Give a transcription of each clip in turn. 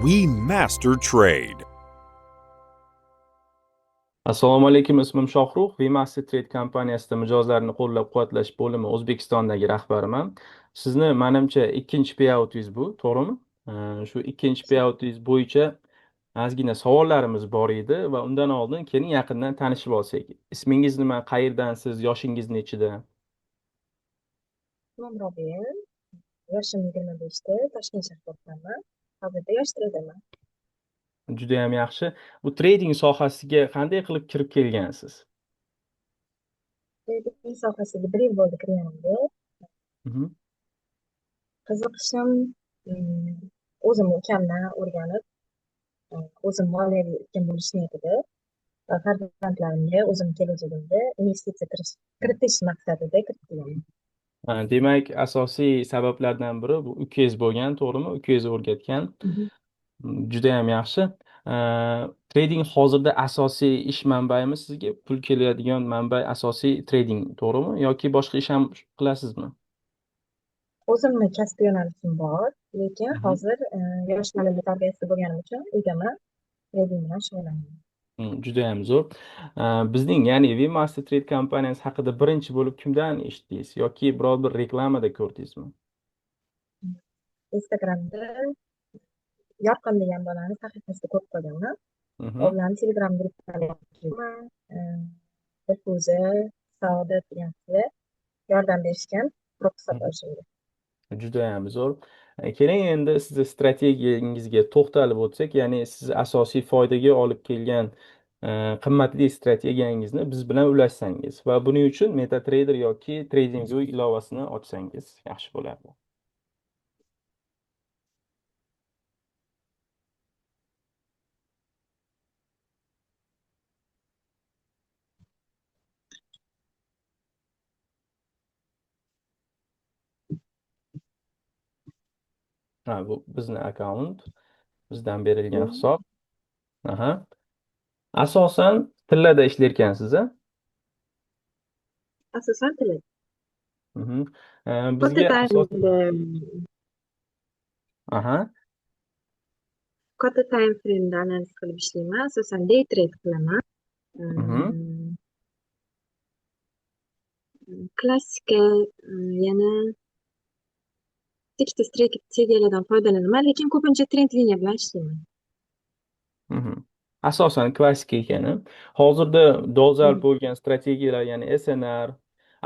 We master trade. Assalomu alaykum, ismim Shohruh. WeMaster Trade kompaniyasida mijozlarni qo'llab-quvvatlash bo'limi O'zbekistondagi rahbariman. Sizni manimcha ikkinchi payoutingiz bu, to'g'rimi? Shu ikkinchi payoutingiz bo'yicha ozgina savollarimiz bor edi va undan oldin keling yaqindan tanishib olsak. Ismingiz nima, qayerdansiz, yoshingiz nechida? Ismim Robiya, yoshim 25da, Toshkent shahridanman. Hozirda yosh treyderman. Judayam yaxshi. Bu trading sohasiga qanday qilib kirib kelgansiz? Trading sohasiga bir yil bo'ldi kirganimga. Qiziqishim o'zim ukamdan o'rganib, o'zim moliyaviy erkin bo'lish niyatida va farzandlarimga o'zim kelajagimga investitsiya kiritish maqsadida kirib kelganman. Demak, asosiy sabablardan biri bu ukangiz bo'lgan, to'g'rimi? Ukangiz o'rgatgan. Judayam yaxshi. Trading hozirda asosiy ish manbaimi sizga? Pul keladigan manba asosiy trading, to'g'rimi? Yoki boshqa ish ham qilasizmi? O'zimni kasb yo'nalishim bor, lekin hozir yosh bolalar tarbiyasida bo'lganim uchun uydaman, trading bilan shug'ullanaman. Judayam zo'r. Bizning, ya'ni WeMaster Trade kompaniyasi haqida birinchi bo'lib kimdan eshitdingiz yoki biror bir reklamada ko'rdingizmi? Instagramda Yorqin degan bolani sahifasida ko'rib qolganman. Ularni Telegram guruhlariga Dilfuza, Saodat degan qizlar yordam berishgan ruxsat olishimga. Judayam zo'r. Keling endi sizni strategiyangizga to'xtalib o'tsak, ya'ni siz asosiy foydaga olib kelgan qimmatli strategiyangizni biz bilan ulashsangiz va buning uchun MetaTrader yoki TradingView ilovasini ochsangiz yaxshi bo'lardi. Ha, bu bizni akkaunt, bizdan berilgan hisob. Aha. Asosan tillada ishlarkansiz, a? Asosan tilla. Bizga Aha. Katta time frame'da analiz qilib ishlayman, asosan day trade qilaman. Klassika, yana ikkita strategiyalardan foydalanaman, lekin ko'pincha trend liniya bilan ishlayman. Asosan klassika ekani. Hozirda dolzarb bo'lgan strategiyalar, ya'ni SNR,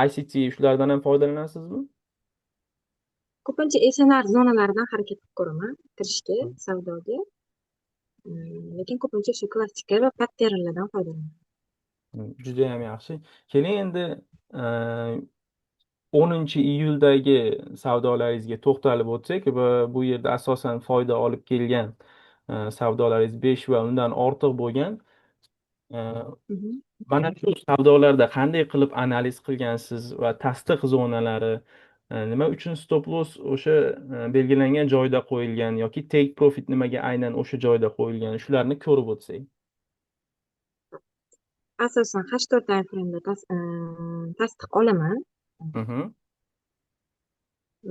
ICT shulardan ham foydalanasizmi? Ko'pincha SNR zonalaridan harakat qilib ko'raman kirishga, savdoga. Lekin ko'pincha shu klassika va patternlardan foydalanaman. Juda ham yaxshi. Keling endi 10-iyuldagi savdolaringizga to'xtalib o'tsak va bu yerda asosan foyda olib kelgan savdolaringiz 5 va undan ortiq bo'lgan. Mana shu savdolarda qanday qilib analiz qilgansiz va tasdiq zonalari, nima uchun stop loss o'sha belgilangan joyda qo'yilgan yoki take profit nimaga aynan o'sha joyda qo'yilgan, shularni ko'rib o'tsak. Asosan H4 time frame'da tasdiq olaman.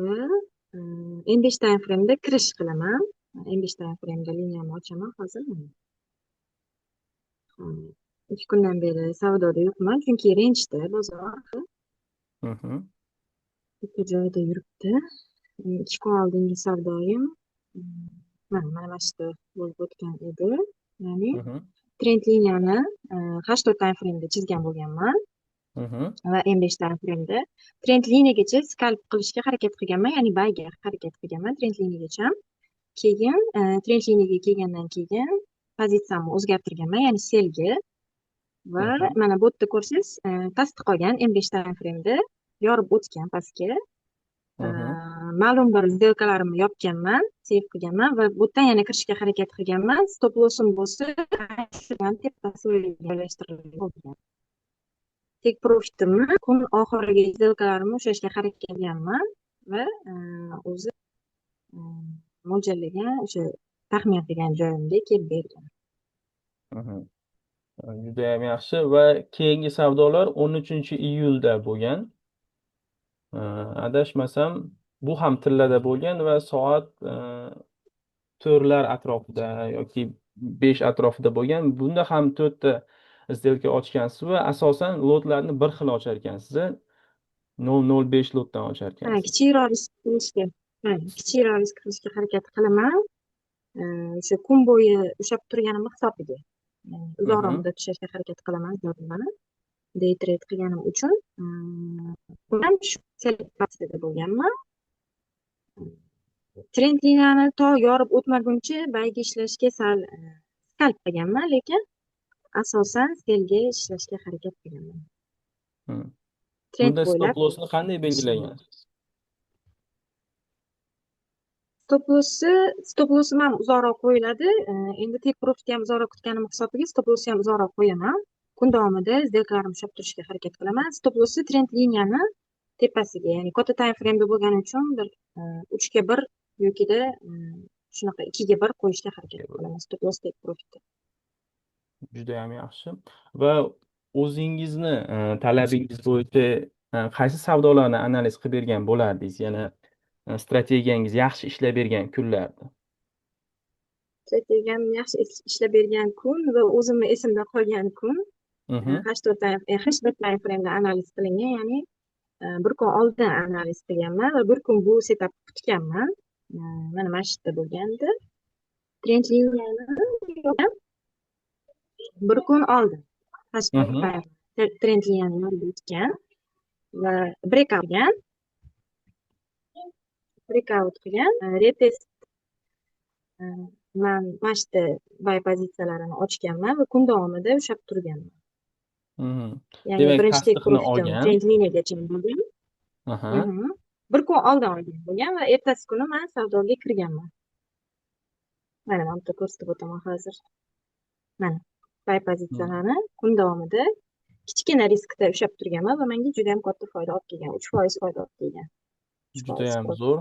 Va M5 time frame'da kirish qilaman. M5 time frame'da liniyamni ochaman hozir. 2 kundan beri savdoda yo'qman, chunki range'da bozor. Bitta joyda yuribdi. 2 kun oldingi savdoyim mana shu yerda bo'lib o'tgan edi. Ya'ni trend liniyani H4 time frame'da chizgan bo'lganman. Va M5 time frame'da trend liniyagacha skalp qilishga harakat qilganman, ya'ni buyga harakat qilganman trend liniyagacha. Keyin trend liniyaga kelgandan keyin pozitsiyamni o'zgartirganman, ya'ni sellga. Va mana bu yerda ko'rsangiz, tasdiq olgan M5 time frame'da yorib o'tgan pastga. Ma'lum bir сделкalarimni yopganman, save qilganman va bu yerdan yana kirishga harakat qilganman. Stop lossim bo'lsa, tepasi joylashtirilgan bo'lgan. Take profitimni kun oxiriga сделкalarimni ushlashga harakat qilganman va o'zi mo'ljallagan o'sha taxmin qilgan joyimga kelib bergan. Judayam yaxshi va keyingi savdolar 13-iyulda bo'lgan. Adashmasam bu ham tillada bo'lgan va soat To'rtlar atrofida yoki 5 atrofida bo'lgan. Bunda ham to'rtta сделка ochgansiz va asosan lotlarni bir xil ochar ekansiz, 0,05 lotdan ochar Ha, ekansiz. Kichikroq risk qilishga, ha, kichikroq risk qilishga harakat qilaman. O'sha kun bo'yi ushlab turganimni hisobiga. Ya'ni uzoqroq muddat ushlashga harakat qilaman zo'rman. Day trade qilganim uchun ham shu sell bo'lganman. Trend liniyani to yorib o'tmaguncha buyga ishlashga sal skalp qilganman, lekin asosan sellga ishlashga harakat qilganman. Trend Bunda stop bo'ylab lossni qanday belgilagansiz? Stop lossim ham uzoqroq qo'yiladi. Endi take profit ham uzoqroq kutganim hisobiga stop lossni ham uzoqroq qo'yaman. Kun davomida сделка larimni ushlab turishga harakat qilaman. Stop lossi trend liniyani tepasiga, ya'ni katta time frameda bo'lgani uchun bir 3:1 yokida shunaqa 2:1 qo'yishga harakat qilaman stop loss, take profitni. Judayam yaxshi. Va o'zingizni talabingiz bo'yicha qaysi savdolarni analiz qilib bergan bo'lardingiz? Yana strategiyangiz yaxshi ishlab bergan kunlarda. Strategiyam yaxshi ishlab bergan kun va o'zimni esimda qolgan kun H4 time, H1 time frameda analiz qilingan, ya'ni bir kun oldin analiz qilganman va bir kun bu setup kutganman. Mana shu yerda bo'lgandi. Trend liniyani bir kun oldin H4 trend liniyani yorib o'tgan va breakout qilgan. Breakout qilgan, retest man mana shu yerda buy pozitsiyalarini ochganman va kun davomida ushlab turganman. Ya'ni Demak, birinchi take tasdiqni profitim olgan. trend liniyagacha bo'lgan. Bir kun oldin olgan bo'lgan va ertasi kuni man savdoga kirganman. Mana bu yerda ko'rsatib o'taman hozir. Mana buy pozitsiyalarni kun davomida kichkina riskda ushlab turganman va menga juda ham katta foyda olib kelgan. 3% foyda olib kelgan. 3% Judayam ko'p. zo'r.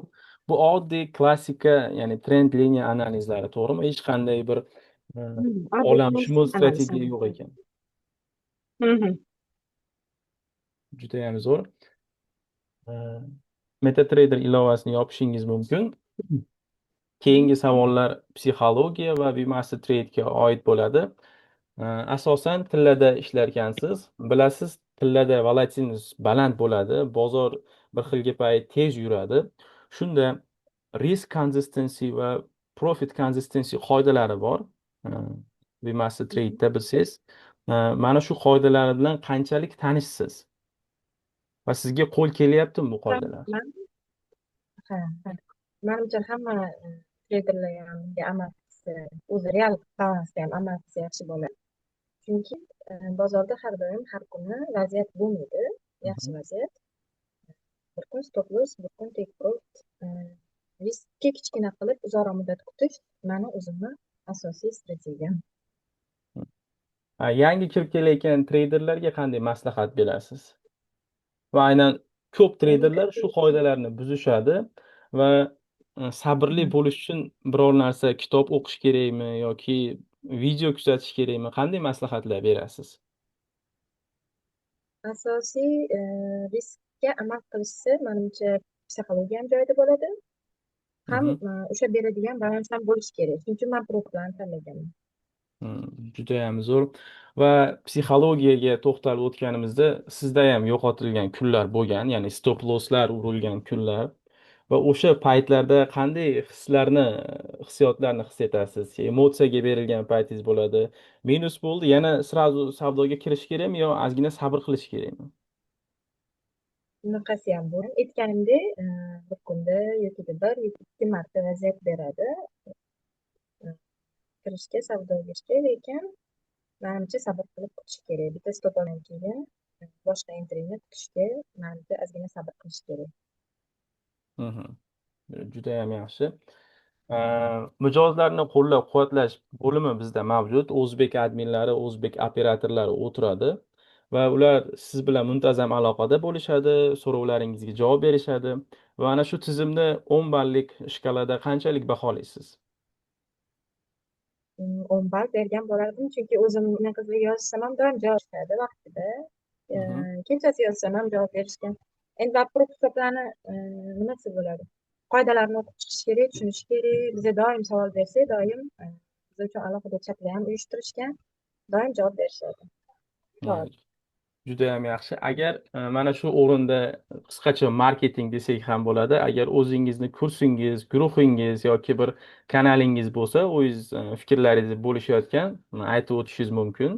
Bu oddiy klassika, ya'ni trend liniya analizlari, to'g'rimi? Hech qanday bir Oddiy olamshumul klassik analiz. strategiya yo'q ekan. Judayam zo'r. MetaTrader ilovasini yopishingiz mumkin. Keyingi savollar psixologiya va Vmaster Trade'ga oid bo'ladi. Asosan tillada ishlarkansiz. Bilasiz, tillada volatilность baland bo'ladi, bozor bir xilga payt tez yuradi. Shunda risk consistency va profit consistency qoidalari bor. Vmaster Trade'da bilsangiz, mana shu qoidalar bilan qanchalik tanishsiz? Va sizga qo'l kelyaptimi bu qoidalar? Ha, manimcha, hamma treyderlar ham bunga amal qilsa, o'zi real balansda ham amal qilsa yaxshi bo'ladi. Chunki bozorda har doim, har kuni vaziyat bo'lmaydi, yaxshi vaziyat. Bir kun stop loss, bir kun take profit, riskka kichkina qilib uzoqroq muddat kutish mani o'zimni asosiy strategiyam. Yangi kirib kelayotgan treyderlarga qanday maslahat berasiz? Va aynan ko'p treyderlar shu qoidalarni buzishadi va sabrli bo'lish uchun biror narsa, kitob o'qish kerakmi yoki video kuzatish kerakmi? Qanday maslahatlar berasiz? Asosiy riskka amal qilishsa, manimcha, psixologiya ham joyida bo'ladi. Ham o'sha beradigan balans ham bo'lishi kerak. Shuning uchun man prop bilan tanlaganman. Judayam zo'r. Va psixologiyaga to'xtalib o'tganimizda, sizda ham yo'qotilgan kunlar bo'lgan, ya'ni stop losslar urilgan kunlar va o'sha paytlarda qanday hislarni, hissiyotlarni his etasiz? Emotsiyaga berilgan paytingiz bo'ladi. Minus bo'ldi, yana сразу savdoga kirish kerakmi yo ozgina sabr qilish kerakmi? Bunaqasi ham bo'lgan. Aytganimdek, bir kunda yoki bir yoki ikki marta vaziyat beradi. Kirishga, savdoga kirishga, lekin manimcha, sabr qilib kutish kerak. Bitta stop olgandan keyin boshqa entryni kutishga, manimcha, ozgina sabr qilish kerak. Judayam yaxshi. Mijozlarni qo'llab-quvvatlash bo'limi bizda mavjud. O'zbek adminlari, o'zbek operatorlari o'tiradi va ular siz bilan muntazam aloqada bo'lishadi, so'rovlaringizga javob berishadi va ana shu tizimni 10 ballik shkalada qanchalik baholaysiz? 10 ball bergan bo'lardim, chunki o'zim qizlarga yozsam ham doim javob berishadi vaqtida. Kechasi yozsam ham javob berishgan. Endi prop stoplarni nimasi bo'ladi? Qoidalarni o'qib chiqish kerak, tushunish kerak. Biza doim savol bersak, doim biz uchun alohida chatlar ham uyushtirishgan, doim javob berishadi. To'g'ri. Judayam yaxshi. Agar mana shu o'rinda qisqacha marketing desak ham bo'ladi. Agar o'zingizni kursingiz, guruhingiz yoki bir kanalingiz bo'lsa, o'zingiz fikrlaringizni bo'lishayotgan aytib o'tishingiz mumkin.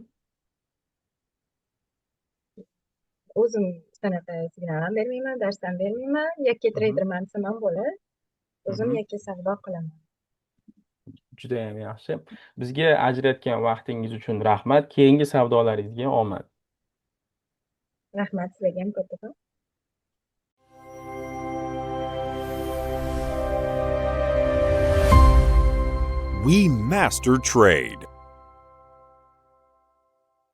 O'zim shunaqa signal ham bermayman, dars ham bermayman. Yakka treyderman desam ham bo'ladi. O'zim yakka savdo qilaman. Judayam yaxshi. Bizga ajratgan vaqtingiz uchun rahmat. Keyingi savdolaringizga omad. Rahmat sizlarga ham kattakon. We master trade.